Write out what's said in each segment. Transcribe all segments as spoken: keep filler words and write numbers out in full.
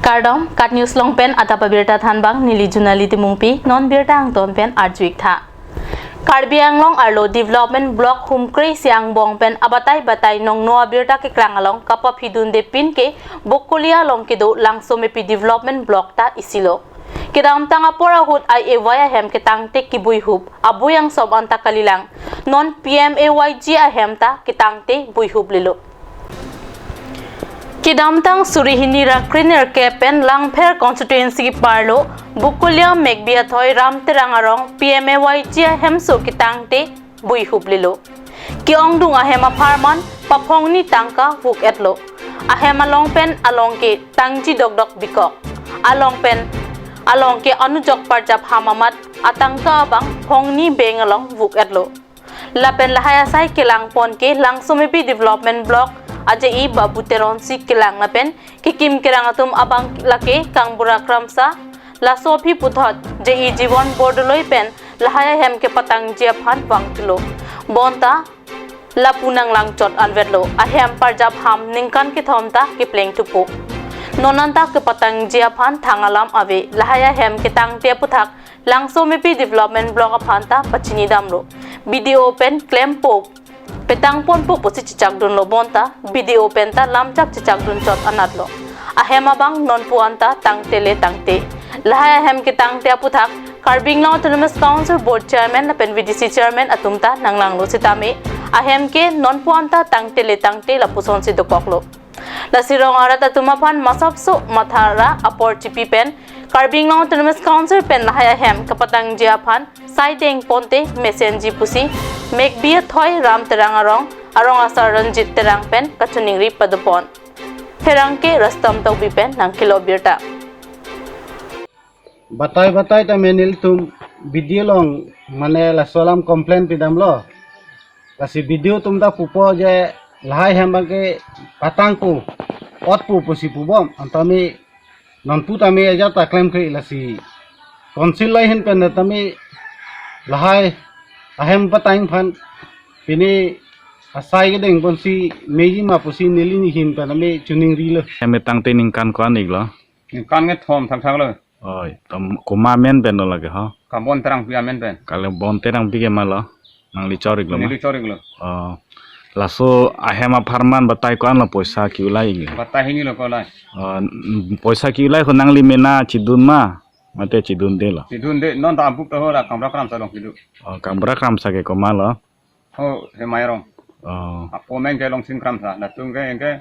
Kardom, KAT News along pen adap abirta thanbang, neli Junali Timungpi, non birta angton pen arju-ik tha. Karbi Anglong arlo development block humkre isi angbong pen abatai batai nongno abirta keklang along kapaphidunde pin ke Bokolia along kedo Langsomepi development block ta isilo. Kedamtang apor ahut I A Y ahem ketangte kebuihup, abui angsom anta kalilang. Non P M A Y G ahem ta ketangte buihup lelo. Kedamtang suri hini ra krenerkep pen Langpher constituency keparlo Bokolia Mekbi Athoi Ram Terang arong P M A Y G ahemso ketangte buihup lelo. Ke-ongdung ahem apharman paphongni tangka vuk-etlo. Ahem along pen along ke tangji dokdok bikok. Along pen along ke anujok parjap ham amat atangka abang phongni beng along vuk-etlo. Lapen lahai asai kelangpon ke Langsomepi Development Block a J E Babu Teron si kelang lapen kekim kerang atum abang lake Kangbura Kramsa, laso aphi puthot J E Jiwon Bordoloi pen lahai ahem kepatangji aphan vangthulo. Bonta lapu nanglang chot anvetlo, ahem parjap ham ningkan kethom ta kepleng thupo. Non anta kepatangji aphan thang alam ave, lahai ahem ketangte aputhak Langsomepi Development Block aphan ta pachini damlo. B D O pen klempo, petangponpo pusi chechakdunlo, bonta B D O pen ta lamchak chechakdun chot anatlo. Ahem abang nonpu anta tangte le tangte. Lahai ahem ketangte aputhak Karbi Anglong Autonomous Council Board Chairman lapen V D C Chairman atum ta nanglanglo sitame, ahem ke nonpu anta tangte le tangte lapusonsi dokoklo. Lasi rong arat atum aphan masapso mathara apor chipi pen Karbi Anglong Autonomous Council pen lahai ahem kepatangji aphan saideng ponte mesenji pusi Mekbi Athoi Ram Terang arong, arong asar Ranjit Terang pen kachiningri padopon. Pherangke Rustom Tokbi pen nangkelo birta. Batai batai ta menil tum B D O along mane laso alam complain pidamlo. Lasi B D O atum ta pupo je lahai ahem abang ke patangpo, otpo pusi pubom, antame nonpu tame ajat ta klemkre, lasi council lahin pen tame lahai ahem patang aphan pini asai kedeng ponsi meji ma pusi neli nihin pen tame chiningrilo. Ahem ketangte ningkan ko-an iklo? Ningkan kethom thakthaklo. Oi, tom komat amen pen lo lake ho? Kabon Terangpi amen pen. Kale Bon Terangpi ke ma lo? Nangli chor-iklo ma? Neli chor-iklo. Oh. Laso ahem apharman batai ko-an lo poisa ke-ulai-iklo? Batai hini lo ke-ulai. Oh, n-, poisa ke-ulai ko nangli mena chidun ma? Mate chidundelo? Chidunde, non ta abuk ta ho la Kangbura Kramsa along kedo. Oh, Kangbura Kramsa ke komat lo? Ho, Hemai arong. Oh. Apo amen ke Longsing Kramsa, latum ke, ke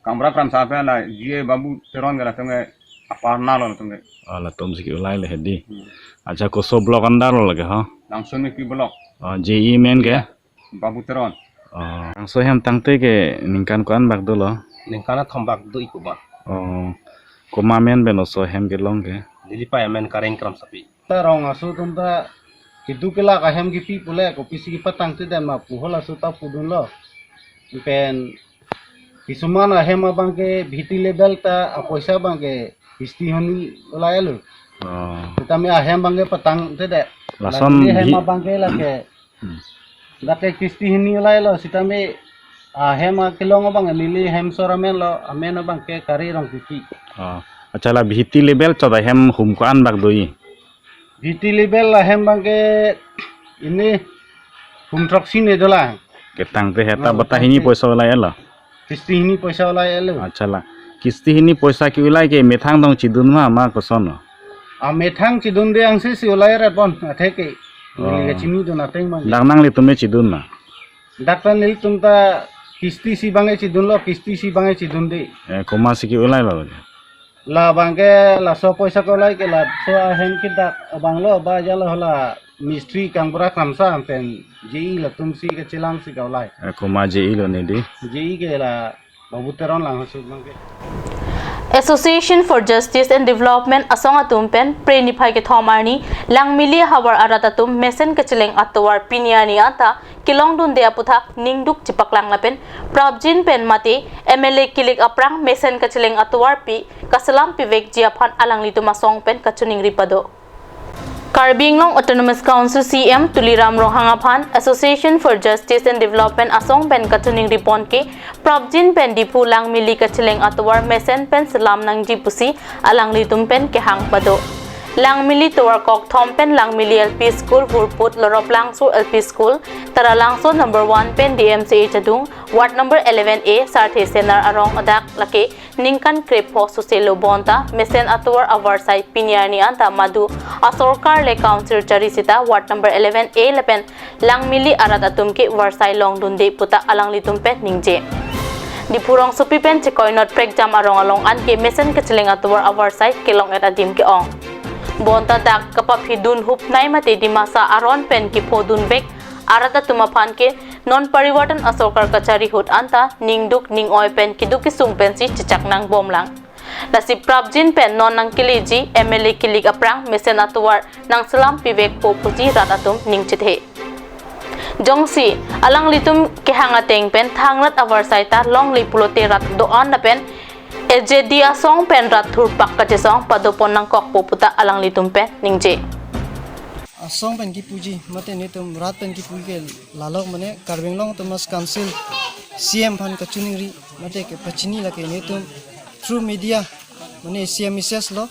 Kangbura Kramsa pen la G A Babu Teron ke latum ke aparna lo latum ke. Oh, latum si ke-ulai le hedi. Hmm. Acha, koso block under lo lake ho? Langsomepi block. Oh, J E amen ke? Babu Teron. Oh, laso ahem tangte ke ningkan ko-an bak dolo? Ningkan kethom bak do-ik ko ba. Oh, komat amen pen laso ahem kelong ke? Neli pei amen Kareng Kramsapi. Ta rong aso atum ta kedo kelak ahem kepi pule kopisi kepatangte dam ma pu halaso ta pudunlo. Pen kisuman ahem abang ke B T level ta apoisa abang ke kisti hini ulai lo. Oh. Sitame ahem abang ke patangte dam. Lason neli ahem bi- abang ke lake. Hmm. Lake kisti hini ulai lo, sitame ahem akelong abang neli hem sor amen lo, amen abang ke Kari Rongpipi. Oh. Acha, la B T level chot ahem hum ko-an bak do-i? B T level ahem abang ke ini hum throksi ne dolang. Ketangte heta. Oh, batai hini ketangte. Poisa ulai-etlo? Kisti hini poisa ulai-etlo. Acha, la kisti hini poisa ke-ulai ke methang tong chidun ma, ma koson lo? A methang chidunde angse si ulai-et pon, athe ke. Oh. Neli kachinidun ateng ma. Dak nanglitum me chidun ma? Dak ta nelitum ta kisti si abang ke chidunlo, kisti si abang ke chidunde. Eh, komat si ke-ulai lo? La abang ke laso poisa ke-ulai ke laso ahem ke dak abang lo, ba jalo la mistri Kangbura Kramsa pen J E latum si kechelang si ke-ulai. Eh, komat J E lo neli? J E ke la Babu Teron lang hasu abang ke. Association for Justice and Development asong atum pen Phre niphai kethom arni Langmili havar arat atum mesen kacheleng atovar pini arni anta kelongdunde aputhak ningduk chepaklang lapen prapjin pen mate M L A kilik aphrang mesen kacheleng atovarpi kaselam pivekji aphan alanglitum asong pen kachiningri pado. Karbi Anglong Autonomous Council C M Tuliram Ronghang aphan Association for Justice and Development asong pen kachiningri pon ke prapjin pen Diphu Langmili kacheleng atovar mesen pen selam nangji pusi alanglitum pen kehang pado. Langmili tovar kokthom pen Langmili L P School, Hurput, Loroplangso L P School, Taralangso number one pen D M C H adung, ward number eleven A, Sarthe Senar arong adak lake ningkan krepho soselo bonta mesen atovar avarsai pini arni anta madu asorkar le council chari sita ward number eleven A lapen Langmili arat atum ke varsai longdunde puta alanglitum pen ningje. Diphu rongsopi pen Chekoinot prekjam arong along an ke mesen kacheleng atovar avarsai kelong-et adim ke-ong. Bonta dak kapaphidun hupnai mate Dimasa aron pen kephodun vek arat atum aphan ke non parivartan asorkar kachari ahut anta ningduk ning-oi pen keduk kesung pensi chechak nangbomlang. Lasi prapjin pen non nangkeleji M L A kilik aphrang mesen atovar nangselam pivekpo pusi rat atum ning chethe. Jongsi alanglitum kehang ateng pen thangrat avarsai ta longle pulote rat do-an lapen A J D asong pen rat thurpak kachesong padopon nangkokpo puta alanglitum pen ningje. Asong pen kipuji mate netum rat pen kipuji ke lalok mane Karbi Anglong Autonomous Council C M aphan kachiningri mate kepachini lake netum through media mane C M message lo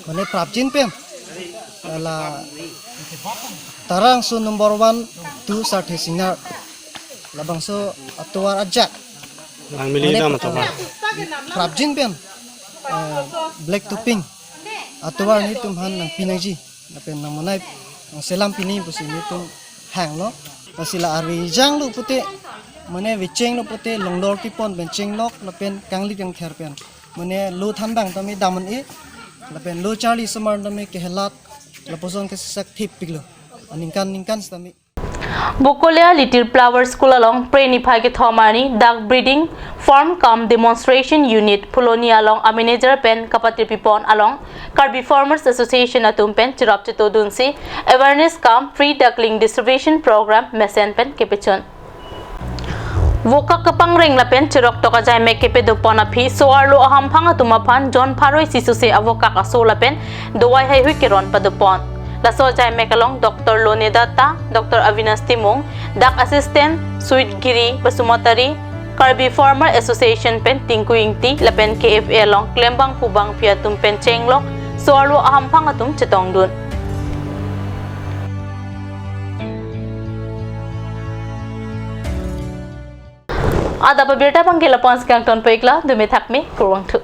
mane prapjin pen la Taralangso number one, two Sarthe Senar labangso atovar ajak Langmili mane dam atovar prapjin pen eh, black topping atovar netum aphan nangpi nangji lapen nangmonai nangselam pini pusi netum hanglo. Lasi la ari janglo pute mane vechenglo pute longlor tipon pen chenglok lapen kangli kangther pen mane lo thanbang tame dam un-e lapen lo charli osomar tame kehelat lapuson kesesak thip piklo aningkan ningkan sitame. Bokolia Little Flower School along Phre niphai kethom arni duck breeding farm cum demonstration unit Phuloni along a manager pen kapatirpi pon along Karbi Farmers Association atum pen cherap chetodunsi awareness cum free duckling distribution program mesen pen kepechun. Vokak kepangreng lapen cherok tok ajaimek kepedo pon aphi so-arlo ahamphang atum aphan jon pharo isi sose avokak aso lapen dovai haihui keron pado pon. Laso ajaimek along Doctor Lone Datta, Doctor Avinash Timung, Duck Assistant Sweet Giri Basumatary, Karbi Farmer Association pen Tinku Ingti lapen K F A along klembangphu bangphi atum pen chenglok so-arlo ahamphang atum chetongdun. Adap abirta abangke lapu-an si kangtonpo iklo, dumi thakme, kurvangthu.